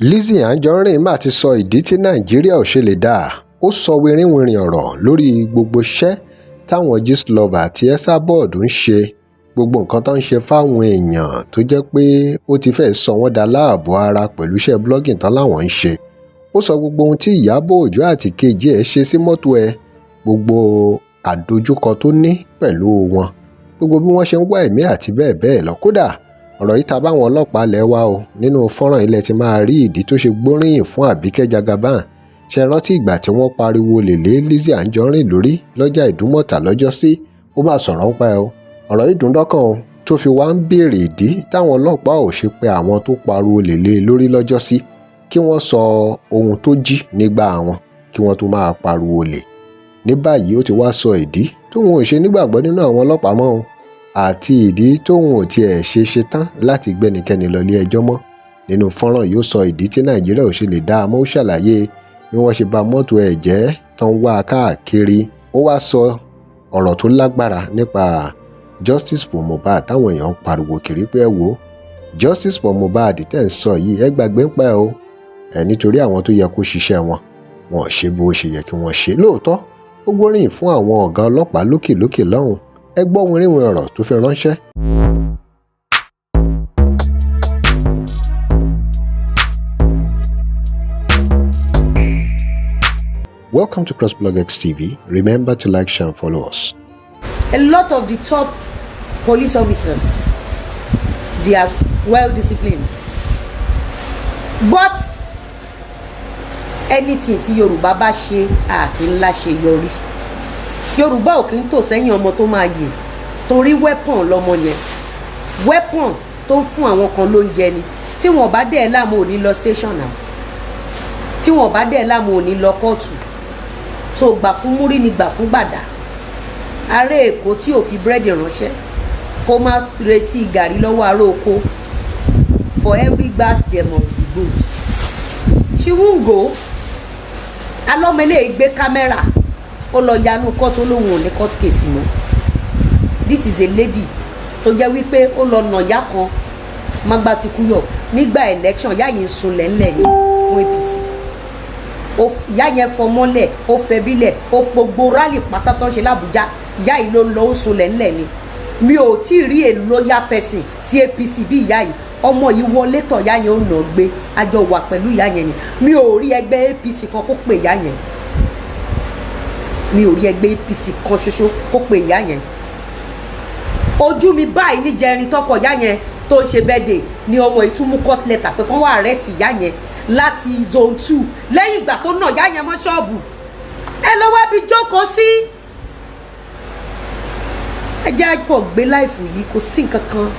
Lizzy Anjorin mà ti sọ ìdí tí Nàìjíríà ò ṣe lè dáa. Ó sọ wìrìwìnrìn ọ̀rọ̀ lórí gbogbo iṣẹ́ táwọn Gistlover àti Esabod ń ṣe, gbogbo nǹkan tó ń ṣe fáwọn èèyàn tó jẹ́ pé ó ti fẹ́ẹ́ sọ wọ́n di aláàbọ̀ ara pẹ̀lú iṣẹ́ blogging tán láwọn ń ṣe. Ó sọ gbogbo ohun tí Ìyábọ̀ Òjó àti kejì ẹ̀ ṣe sí mọ́tò ẹ̀, gbogbo àdojúkọ tó ní pẹ̀lú wọn, gbogbo bí wọ́n ṣe ń wá ẹ̀mí àti bẹ́ẹ̀ bẹ́ẹ̀ lọ. Kódà ọ̀rọ̀ yìí ta báwọn ọlọ́pàá lẹ̀ wá o. Nínú fọ́nrán ilẹ̀ ti máa rí ìdí tó ṣe gbóríyìn fún Àbíkẹ́ Jagaban. Ṣe rántí ìgbà tí wọ́n pariwo lè lé Lizzy Anjorin lórí lọ́jà Ìdúmọ̀tà lọ́jọ́sí? Ó máa sọ̀rọ̀ ń pa ẹ́ o. Ọ̀rọ̀ yìí dùn dọ́kàn o, tó fi wá ń béèrè ìdí táwọn ọlọ́pàá ò ṣe pé àwọn tó pariwo lè lé lórí lọ́jọ́sí kí wọ́n sọ ohun tó jí nígbà wọn kí wọ́n tó máa pariwo lè. Ní báyìí, ó ti wá sọ ìdí tóun ò ṣe nígbàgbọ́ nínú àwọn ọlọ́pàá mọ́ o, àti ìdí tóun ò tiẹ̀ ṣe ṣetán láti gbẹ́nikẹ́ni lọ ilé ẹjọ́ mọ́. Nínú fọ́nrán yìí, ó sọ ìdí tí Nàìjíríà ò ṣe lè dá a mọ́. Ó ṣàlàyé bí wọ́n ṣe bà mọ́tò ẹ̀ jẹ́ tán wá a káàkiri. Ó wá sọ ọ̀rọ̀ tó lágbára nípa Justice for Mohbad táwọn èèyàn ń pariwo kiri pé, ẹ wo, Justice for Mohbad tẹ̀ ń sọ yìí, ẹ gbàgbé ń pẹ́ o ẹ, nítorí àwọn tó yẹ kó ṣiṣẹ́ wọn, wọn ò ṣe bó ṣe yẹ kí wọ́n ṣe. Lóòótọ́, ó gbóríyìn fún àwọn ọ̀gá ọlọ́pàá lókè lókè lọ́hùn. Ẹ gbọ́ wìrìwìrì ọ̀rọ̀ tó fi ránṣẹ́. Welcome to CrossBlog X TV. Remember to like, share, and follow us. A lot of the top police officers, they are well disciplined, but anything tí Yorùbá bá ṣe, a kì í láṣẹ yọrí. Yorùbá ò kí ń tò sẹ́yìn ọmọ tó máa yè, torí weapon lọmọ yẹn, weapon tó ń fún àwọn kan lóúnjẹ ni. Tí wọn bá dẹ̀ láàmú, ò ní lọ station náà. Tí wọn bá dẹ̀ láàmú, ò ní lọ kóòtù. So gbà fún múrí ni gbà fún gbàdá. Ará Èkó tí ò fi búrẹ́dì ránṣẹ́, kó má retí gàrí lọ́wọ́ ará oko. For every gbas there must be gbos. She won't go. Alọ́mọlé gbé kámẹ́rà, ó lọ yanu court, ó lóun ò ní court case mọ́. This is a lady tó jẹ́ wípé ó lọ nà ya kan Magbatikuyọ nígbà election. Yá yìí ń sunlẹ̀ ńlẹ̀ ni fún APC. Ìyá yẹn fọmọ́lẹ̀, ó fẹbílẹ̀, ó gbogbo rally pátá tó ń ṣe l'Àbújá, ìyá yìí ló ń lọ, ó sunlẹ̀ ńlẹ̀ ni. Mi ò tí ì rí a loyal person sí APC bí ìyá yìí. Ọmọ yìí wọlé tọ̀, ìyá yẹn ó nà gbé àjọ wà pẹ̀lú ìyá yẹn ni. Mi ò rí ẹgbẹ́ APC kan kó pè ìyá yẹn. Mi ò rí ẹgbẹ́ APC kan ṣoṣo kó pè ìyá yẹn. Ojú mi báyìí níjẹrin, tọkọ ìyá yẹn tó ń ṣe birthday ni ọmọ yìí tún mú court letter pé kán wá arrest ìyá yẹn láti Zone 2, lẹ́yìn ìgbà tó nà ìyá yẹn mọ́ ṣọ́ọ̀bù. Ẹ lọ wá bí jókòó sí. Ẹ jẹ́ kó gbé life yìí, kò sí nǹkan kan.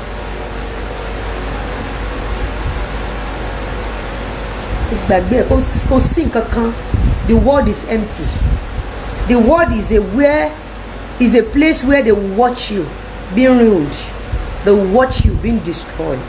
Gbàgbé ẹ, kò sí nǹkan kan. The world is empty. The world is a place where they will watch you being ruined, they will watch you being destroyed,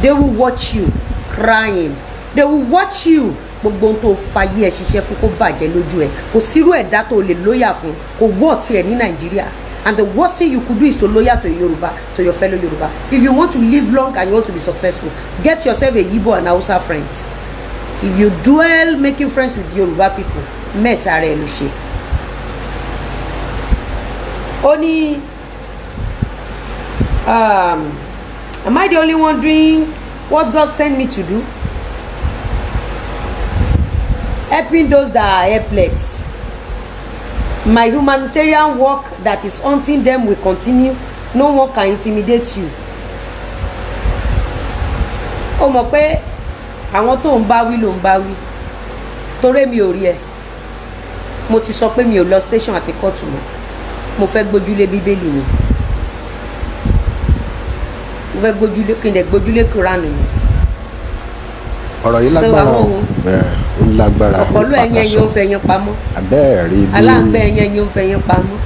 they will watch you crying, they will watch you, gbogbo ohun tó fayé ẹ ṣiṣẹ́ fún kó bàjẹ́ lójú ẹ. Kò sírú ẹ̀dá tó lè loyal fún, kò wọ́ tiẹ̀ ní Nàìjíríà. And the worst thing you could do is to loyal to Yoruba, to your fellow Yoruba. If you want to live long and you want to be successful, get yourself a Igbo and Hausa friends. If you dwell making friends with Yoruba people, mess ara ẹ ló ṣe. Ó ní, am I the only one doing what God sent me to do, helping those that are helpless? My humanitarian work that is haunting them will continue. No one can intimidate you. Ó mọ̀ pé àwọn tó ń bá wí ló ń bá wí, torí mi ò rí ẹ. Mo ti sọ pé mi ò lọ station àti kóòtù mọ́. Mo fẹ́ gbójúlé Bíbélì mi, mo fẹ́ gbójúlé, kí n dẹ̀ gbójúlé Kúránì mi. Ọ̀rọ̀ yìí lágbára o, ó lágbára. Ọ̀pọ̀lọ́ ẹ̀yìn ẹ̀yìn ó ń fẹ́ yín pamọ́. Abẹ́ẹ̀ rí bí Aláǹgbẹ́ ẹ̀yìn ẹ̀yìn ó ń fẹ́ yín pamọ́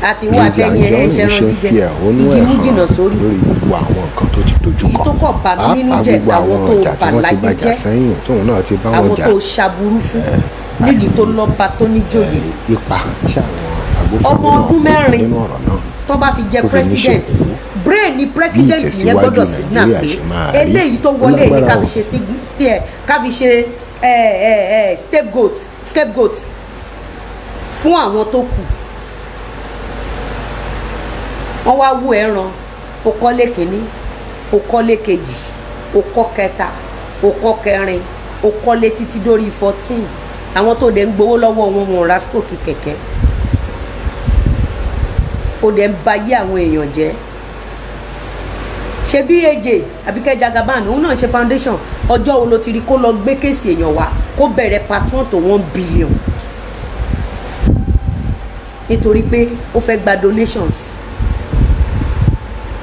àti wọ́n Lizzy àtẹ̀yìn ẹ̀ Anjorin ṣẹran ṣe jíjẹ fi ẹ̀hónú igi ẹ̀ mú hàn jìnnà sórí. lórí gbogbo àwọn nǹkan tó ti dojú Èyí kọ, tó kọ̀ bà mí nínú pàápàá jẹ́, gbogbo àwọn àwọn tó ọjà tí bà wọ́n ti láyé bàjà jẹ́, sẹ́yìn tóun náà ti bá wọn àwọn jà, tó ṣaburú fún nílùú tó lọ́ba tó níjòyè. ipa tí àwọn agbófinró Ọmọ náà ọdún kó 4 nínú ọ̀rọ̀ náà tó bá fi jẹ tó fi ní ṣe president kú. brain ni bí president yẹn ìtẹ̀síwájú gbọ́dọ̀ signal Nàìjíríà pé ṣe máa rí. eléyìí tó Ó wọlé ní lágbára ká o. fi ṣe ká fi ṣe scapegoat fún àwọn tó kù. Wọ́n wá wú ẹran, ó kọ́lé kínní, ó kọ́lé kejì, ó kọ́ kẹta, ó kọ́ kẹrin, ó kọ́lé títí dórí 14. Àwọn tó dẹ̀ ń gbowó lọ́wọ́ wọn, wọn ra spoke kẹ̀kẹ́. Ó dẹ̀ ń ba yé àwọn èèyàn jẹ́. Ṣe bí AJ Àbíkẹ́ Jagaban, òun náà ṣe foundation. Ọjọ́ wo ló ti rí kó lọ gbé case èèyàn wá, kó bẹ̀rẹ̀ part 1 to 1 billion nítorí pé ó fẹ́ gba donations?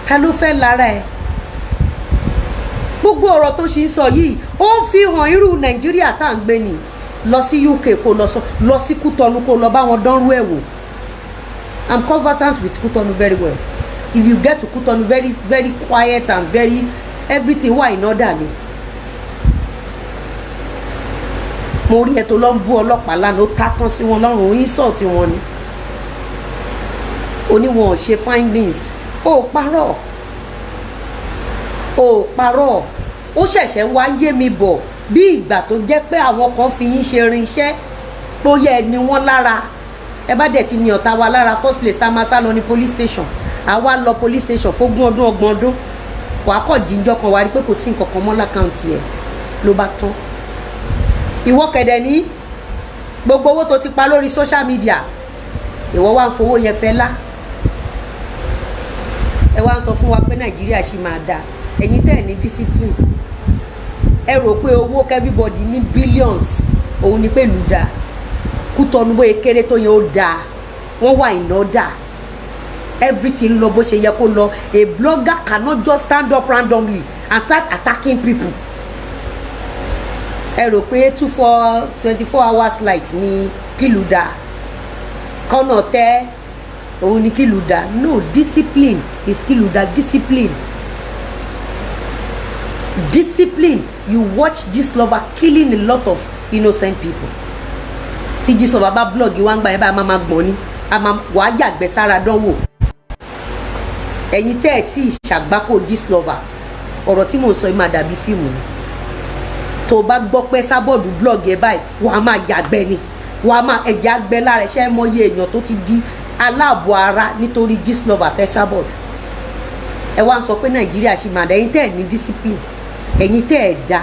Ta ló fẹ́ lára ẹ̀? Gbogbo ọ̀rọ̀ tó ṣì ń sọ yìí, ó ń fi hàn irú Nàìjíríà tá à ń gbé ni. Lọ sí UK, kó lọ sọ, lọ sí Kútọ́nù, kó lọ bá wọn dánrú ẹ̀ wò. I'm conversant with Kútọ́nù very well. If you get to Kútọ́nù, very very quiet and very everything wà in order ni. Mo rí ẹ tó lọ ń bú ọlọ́pàá lánàá, ó ká tán sí wọn lọ́rùn, ó insult wọn ni, oníwọ̀n ò ṣe findings. Ó parọ́, ó parọ́. Ó ṣẹ̀ṣẹ̀ wá yé mi bọ̀ bí ìgbà tó jẹ́ pé àwọn kan fi yín ṣe irinṣẹ́ tó yẹ ẹni wọ́n lára. Ẹ bá dẹ̀ ti ní ọ̀tá wa lára, first place tá a máa sá lọ ní police station. Àwa lọ police station fógún ọdún, 30 ọdún. Wàá kọ̀ jíjọ́ kan, wàá rí pé kò sí nǹkan kan mọ́ l'account ẹ̀, ló bá tán. Ìwọ kẹ̀dẹ̀ ní gbogbo owó tó ti pa lórí social media, ìwọ wá ń fowó yẹn fẹ́ lá. Ẹ wá ń sọ fún wa pé Nàìjíríà ṣì máa dáa. Ẹ̀yin tẹ́ ẹ̀ ní discipline, ẹ rò pé owó everybody ní billions òun ni pé ìlú dáa. Kútọ́nu bóyá kéré tó yẹn, ó dáa, wọ́n wà in order, everything lọ bó ṣe yẹ kó lọ. A blogger cannot just stand up randomly and start attacking people. Ẹ rò pé 2 4 24 hours light ní kìlú dáa, kọ́nà tẹ́ òun ní kìlú dáa. No, discipline is kìlú dáa. Discipline, discipline. You watch Gistlover killing a lot of innocent people. Tí Gistlover bá blog wá ń gbà yẹn báyìí, a máa gbọ̀n ni, a máa wàá yàgbẹ́ sára dánwò. Ẹ̀yin tẹ́ ẹ̀ tí ìṣàgbákò Gistlover, ọ̀rọ̀ tí mò ń sọ yìí máa dàbí fíìmù ni. Tó o bá gbọ́ pé Esabod blog ẹ báyìí, wàá máa yàgbẹ́ ni, wàá máa ẹ̀jẹ̀ àgbẹ̀ lára ẹ̀. Ṣẹ́ ẹ mọyé èèyàn tó ti di aláàbọ̀ ara nítorí Gistlover tẹ́ Esabod? Ẹ wá ń sọ pé Nàìjíríà ṣì máa dá. Ẹ̀yin tẹ́ ẹ̀ ní discipline, ẹ̀yin tẹ́ ẹ̀ da,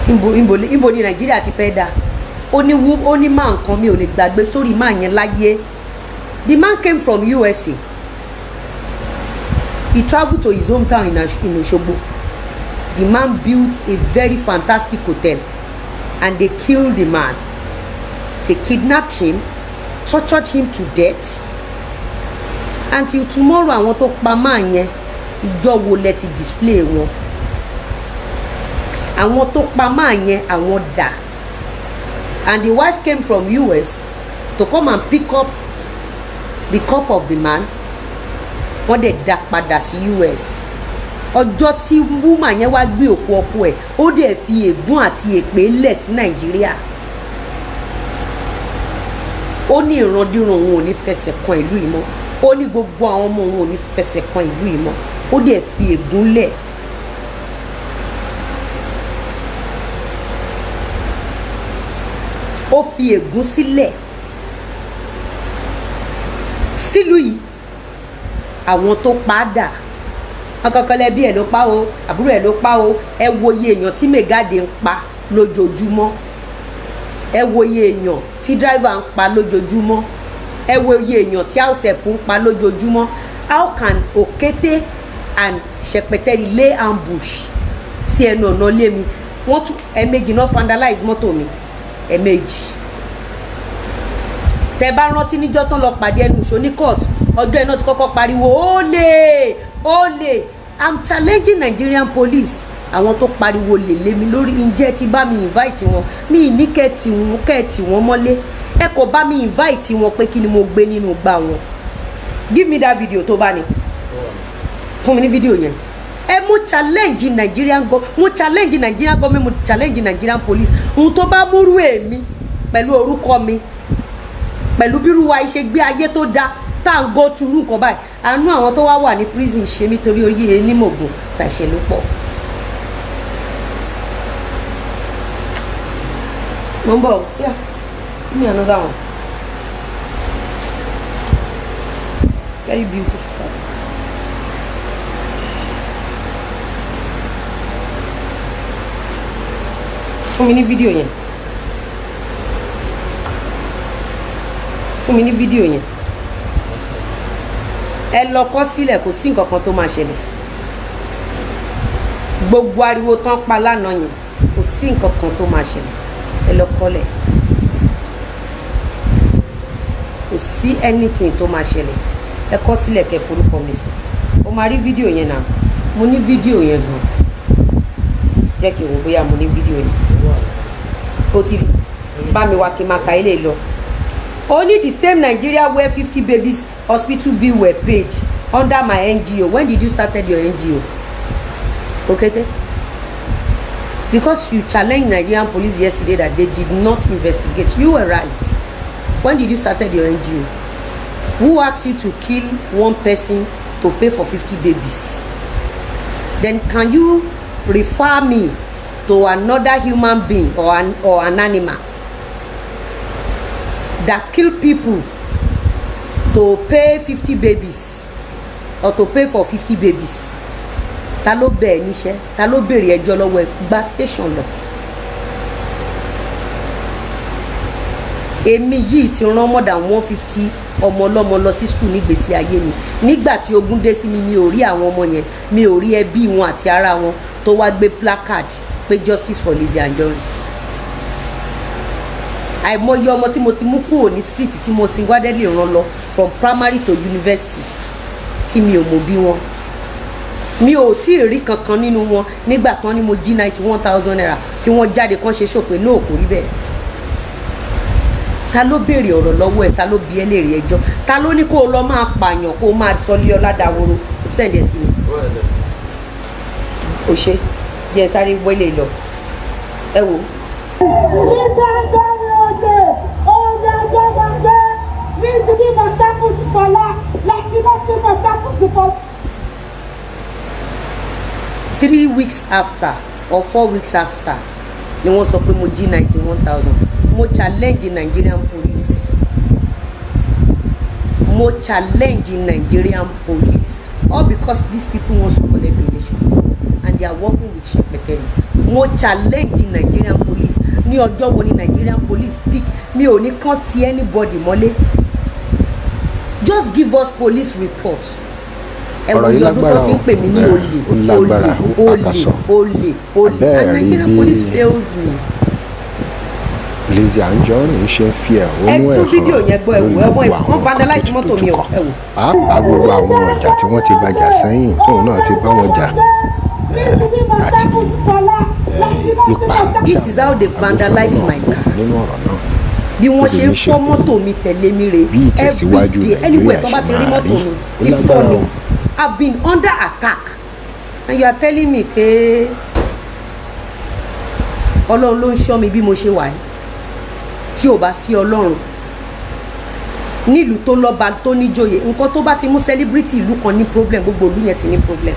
níbo ni Nàìjíríà ti fẹ́ da? Ó ní wú, ó ní máa nǹkan mi ò lè gbàgbé story máa yẹn láyé. The man came from USA. He travelled to his hometown in Osogbo. The man built a very fantastic hotel and they killed the man. They kidnapped him, tortured him to death. Until tomorrow, àwọn tó pa máa yẹn, ìjọ wo lẹ ti display wọn? Àwọn tó pa máa yẹn, àwọn dà? And the wife came from US to come and pick up the corpse of the man. Wọ́n dẹ̀ dá padà sí US. Ọjọ́ tí woman yẹn wá gbé òkú ọkọ ẹ̀, ó dẹ̀ fi ègún àti èpè lẹ̀ sí Nàìjíríà. Ó ní ìrandíran òun ò ní fẹsẹ̀ kan ìlú yìí mọ́. Ó ní gbogbo àwọn ọmọ òun ò ní fẹsẹ̀ kan ìlú yìí mọ́. Ó dẹ̀ fi ègún lẹ̀. Ó fi ègún sílẹ̀ sílùú yìí. Àwọn tó pa á dà? Ọkọ̀ọ̀kan lẹ́bí ẹ̀ ló pa o, àbúrò ẹ̀ ló pa o. Ẹ wo iye èèyàn tí Mẹ́gàdé ń pa lójoojúmọ́. Ẹ wo iye èèyàn tí driver ń pa lójoojúmọ́. Ẹ wo iye èèyàn tí house help ń pa lójoojúmọ́. How can Òkété and Ṣẹpẹtẹrì lay ambush sí ẹnu ọ̀nà ilé mi? Wọ́n tún ẹ̀ẹ̀mejì náà vandalize mọ́tò mi, ẹ̀ẹ̀mejì. Tẹ bá rántí níjọ́ tán lọ pàdé ẹnu ìṣó ní court, ọjọ́ ẹ̀ náà ti kọ́kọ́ pariwo olè, olè. I'm challenging Nigerian police. Àwọn tó pariwo lè lé mi lórí, ǹjẹ́ ti bá mi invite wọn? Mi ní kẹ́ẹ̀tì wọn, kẹ́ẹ̀tì wọn mọ́lé. Ẹ kò bá mi invite wọn pé kí ni mo gbé nínú gbà wọn. Give me that video. Tó bá ní, fún mi ní fídíò yẹn. Ẹ mú challenge Nigerian go, mo challenge Nigerian government, mo challenge Nigerian police. Ohun tó bá múrú èmi pẹ̀lú orúkọ mi, pẹ̀lú bírú wa ṣe gbé ayé tó dáa. Tá à ń go through nǹkan báyìí, àánú àwọn tó wá wà ní prison ṣe mí, torí orí enímọ̀gùn tàṣẹ ló pọ̀. Mo ń bọ̀. Yeah, give me another one. Very beautiful fabric. Fún mi ní fídíò yẹn, fún mi ní fídíò yẹn. Ẹ lọ kọ sílẹ̀, kò sí nǹkan kan tó máa ṣẹlẹ̀. Gbogbo ariwo tán pa lánàá yẹn, kò sí nǹkan kan tó máa ṣẹlẹ̀. Ẹ lọ kọ́lẹ̀, kò sí anything tó máa ṣẹlẹ̀. Ẹ kọ sílẹ̀, kẹ́ forúkọ mi sí. O máa rí fídíò yẹn náà. Mo ní fídíò yẹn gan. Jẹ́ kí n wò bóyá mo ní fídíò yẹn. Ó ti rí bá mi wá kí n máa ka ilé lọ. Only the same Nigeria where 50 babies hospital bill were paid under my NGO. When did you started your NGO, Okete? Because you challenged Nigerian police yesterday that they did not investigate. You were right. When did you started your NGO? Who asked you to kill one person to pay for 50 babies? Then can you refer me to another human being or an animal that kill people to pay 50 babies or to pay for 50 babies? Ta ló bẹ̀ ẹ́ níṣẹ́? Ta ló béèrè ẹjọ́ lọ́wọ́ ẹ? Gba station lọ. Èmi yìí ti rán more than 150 ọmọ ọlọ́mọ lọ sí school nígbèsí ayé mi. Nígbà tí ogun dé sí mi, mi ò rí àwọn ọmọ yẹn, mi ò rí ẹbí wọn àti ara wọn tó wá gbé placard pé justice for Lizzy Anjorin. Àìmọye ọmọ tí mo ti mú kúrò ní street, tí mo single-handedly rán lọ from primary to university, tí mi ò mọ̀ bí wọn. Mi ò tí ì rí kankan nínú wọn nígbà tán ni mo jí ₦91,000 kí wọ́n jáde kán ṣe ṣòpin náà. Kò rí bẹ́ẹ̀. Ta ló béèrè ọ̀rọ̀ lọ́wọ́ ẹ̀? Ta ló bi ẹ́ léèrè ẹjọ́? Ta ló ní kó o lọ máa pààyàn, kó o máa sọ lé ọlá dàwòrò? Send ẹ̀ sí mi. O ṣe jẹ́ sáré wọlé lọ. Ẹ wò. Lizzy Anjorin olè, olè agbẹ́gbẹ́ ní ìdílé mọ̀tàkùn láti lọ́sí mọ̀tàkùn. 3 weeks after or 4 weeks after ni wọ́n sọ pé mo jí 91,000. Mo challenge Nigerian police, mo challenge Nigerian police, all because these people want to collect donations and they are working with Shepeteri. Mo challenge Nigerian police. Ní ọjọ́ wo ni Nigerian police pick mi? Ò ní kàn ti anybody mọ́lé. Just give us police report. Ẹ wo Ọ̀rọ̀ yìí iye ọdún tó lágbára ti ń o. pè mí ní Ẹ, olè, ó lágbára, olè, ó olè, pàkàsọ̀. olè, olè. Abẹ́ẹ̀ And rí Nigerian bí police failed me. Lizzy Anjorin ṣe ń fi Ẹ ẹ̀hónú ẹ̀ tún fídíò hàn yẹn gbọ́, ẹ lórí wò, ẹ gbogbo wọ́n àwọn nǹkan vandalize tó ti mọ́tò mi o, dojúkọ, ẹ wò. pàápàá gbogbo àwọn ọjà tí wọ́n ti bàjà sẹ́yìn tóun náà ti bá wọn jà àti ipa tí This is how they àwọn vandalize agbófinró my náà car. kó nínú ọ̀rọ̀ náà. Bí wọ́n Tó fi ṣe ń ní ṣe fọ́ mọ́tò mi tẹ̀lé mi rè. bí ìtẹ̀síwájú Every day, anywhere Nàìjíríà tó bá ṣe ti rí máa mọ́tò rí. mi, Ó fífọ́ lágbára ni. o. I've been under attack and you are telling me pé Ọlọ́run ló ń ṣọ́ mi bí mo ṣe wà yìí. Tí ò bá sí Ọlọ́run nílùú tó lọ́ba tó níjòyè, nǹkan tó bá ti mú celebrity ìlú kan ní problem, gbogbo ìlú yẹn ti ní problem.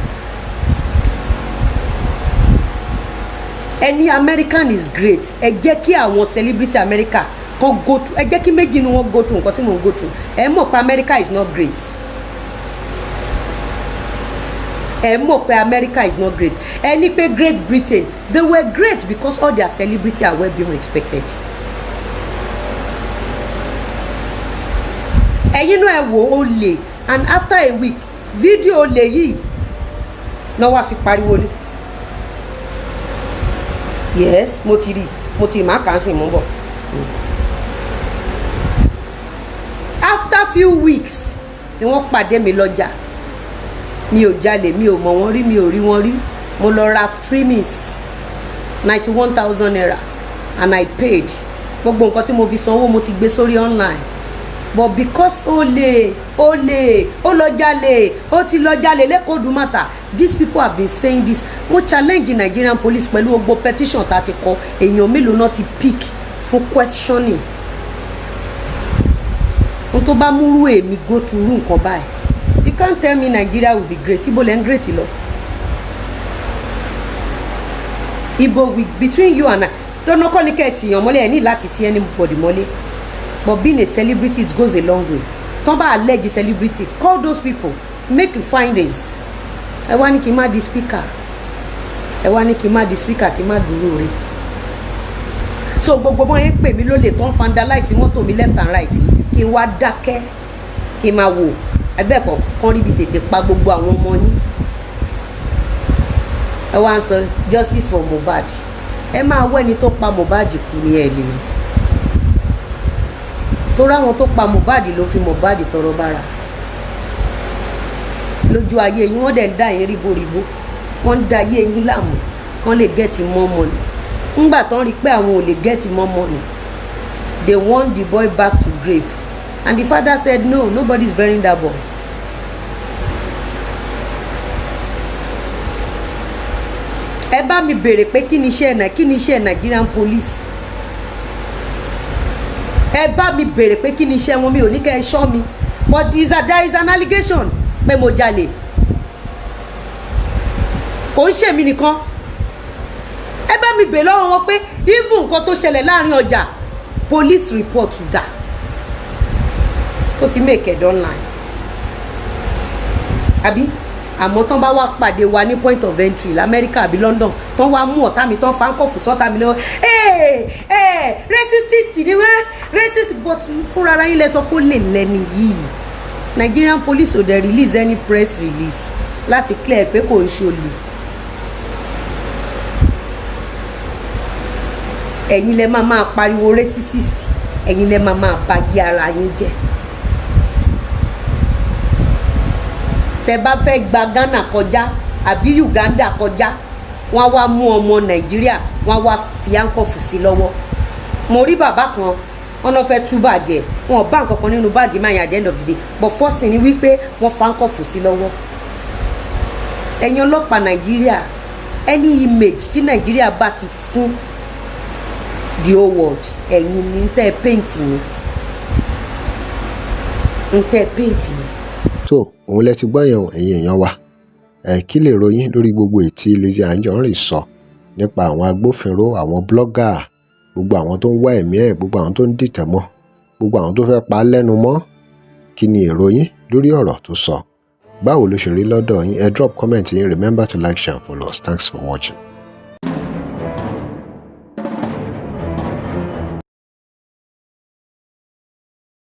Ẹni American is great. Ẹ jẹ́ kí àwọn celebrity America kan go through, ẹ jẹ́ kí méjì ni wọ́n go through nǹkan tí mò ń go through, ẹ mọ̀ pé America is not great. Ẹ mọ̀ pé America is not great. Ẹ ní pé Great Britain, they were great because all their celebrity are well being respected. Ẹ̀yin náà ẹ wò ó lè. And after a week, fídíò olè yìí náà wá fi pariwo ni. Yes, mo ti rí, mo ti má kà á sì mú bọ̀. After few weeks ni wọ́n pàdé mi lọ́jà. Mi ò jalè, mi ò mọ̀ wọ́n rí, mi ò rí wọ́n rí. Mo lọ ra trimmings, ₦91,000, and I paid. Gbogbo nǹkan tí mo fi sanwó, mo ti gbé sórí online. But because olè, olè, ó lọ jalè, ó ti lọ jalè lẹ́kọ̀ọ́ dùmàtà, these people have been saying this. Mo challenge Nigerian police pẹ̀lú gbogbo petition tá a ti kọ. Èèyàn mélòó náà ti pick fún questioning? Ohun tó bá múrú èmi go through irú nǹkan báyìí, you can't tell me Nigeria will be great. Ibo lẹ́ ń great lọ? Ibo? Between you and I, dandan kọ́ ni kẹ́ ẹ̀ tìyàn mọ́lẹ̀. Ẹ̀ ní láti ti anybody mọ́lé, but being a celebrity, it goes a long way. Tán bá allege celebrity, call those people, make findings. Ẹ wá ní kí n má di speaker, ẹ wá ní kí n má di speaker, kí n má dúró re. So gbogbo wọn yẹn pè mí lólè, tó ń vandalize mọ́tò mi left and right, kí n wá dákẹ́, kí n máa wò ẹgbẹ́ kọ̀ọ̀kan ríbi tètè pa gbogbo àwọn ọmọ yín. Ẹ wá ń sọ justice for Mohbad. Ẹ máa wọ́ ẹni tó pa Mohbad kú ní ẹ lè rí, torí àwọn tó pa Mohbad ló fi Mohbad tọrọ bára lójú ayé yín. Wọ́n dẹ̀ ń dá yín ríboríbo, wọ́n ń da ayé yín láàmú kán lè get more money. Ńgbà tán rí pé àwọn ò lè get more money, they want the boy back to grave, and the father said no, nobody is burying that boy. Ẹ bá mi béèrè pé kí ni iṣẹ́ náà, kí ni iṣẹ́ Nigerian police? Ẹ bá mi béèrè pé kí ni iṣẹ́ wọn. Mi ò ní kẹ́ ẹ ṣọ́ mi, but there is an allegation pé mo jalè. Kò ń ṣèmi nìkan. Ẹ bá mi béèrè lọ́wọ́ wọn pé even nǹkan tó ṣẹlẹ̀ láàrin ọjà, police report dà tó ti make it online àbí? Àmọ́ tán bá wá pàdé wa ní point of entry lamẹ́ríkà àbí London, tán wá mú ọ̀tá mi, tán handcuff sọ́tà mi lọ́wọ́, ee ee, racist ni wọ́n, racist. But fúnra ara yín lẹ sọ pé ó lè lẹ́ni yìí. Nigerian police ò dẹ̀ release any press release láti clear pé kò ń ṣe olè. Ẹ̀yin lẹ máa máa pariwo racist, ẹ̀yin lẹ máa máa bà yí ara yín jẹ́. Tẹ bá fẹ́ gba Ghana kọjá àbí Uganda kọjá, wọ́n á wá mú ọmọ Nàìjíríà, wọ́n á wá fi handcuff sí lọ́wọ́. Mo rí bàbá kan, wọ́n lọ fẹ́ tú báàgì ẹ̀, wọn ò bá nǹkan kan nínú báàgì máa yàn at the end of the day, but first thing ni wípé wọ́n fa handcuff sí lọ́wọ́. Ẹ̀yin ọlọ́pàá Nàìjíríà, any image tí Nàìjíríà bá ti fún the whole world, ẹ̀yin ni ń tẹ́ paint ni, ń tẹ́ paint ni. Tó òun lẹ ti gbọ́ yẹn o, ẹ̀yin èèyàn wa. Ẹ kí lè ròyìn lórí gbogbo ètí Lizzy Anjorin sọ nípa àwọn agbófinró, àwọn blogger, gbogbo àwọn tó ń wá ẹ̀mí ẹ̀, gbogbo àwọn tó ń dìtẹ̀ mọ́, gbogbo àwọn tó fẹ́ pa á lẹ́nu mọ́? Kí ni èrò yín lórí ọ̀rọ̀ tó sọ? Báwo ló ṣe rí lọ́dọ̀ yín? Ẹ drop comment yín. Remember to like, share and follow us. Thanks for watching.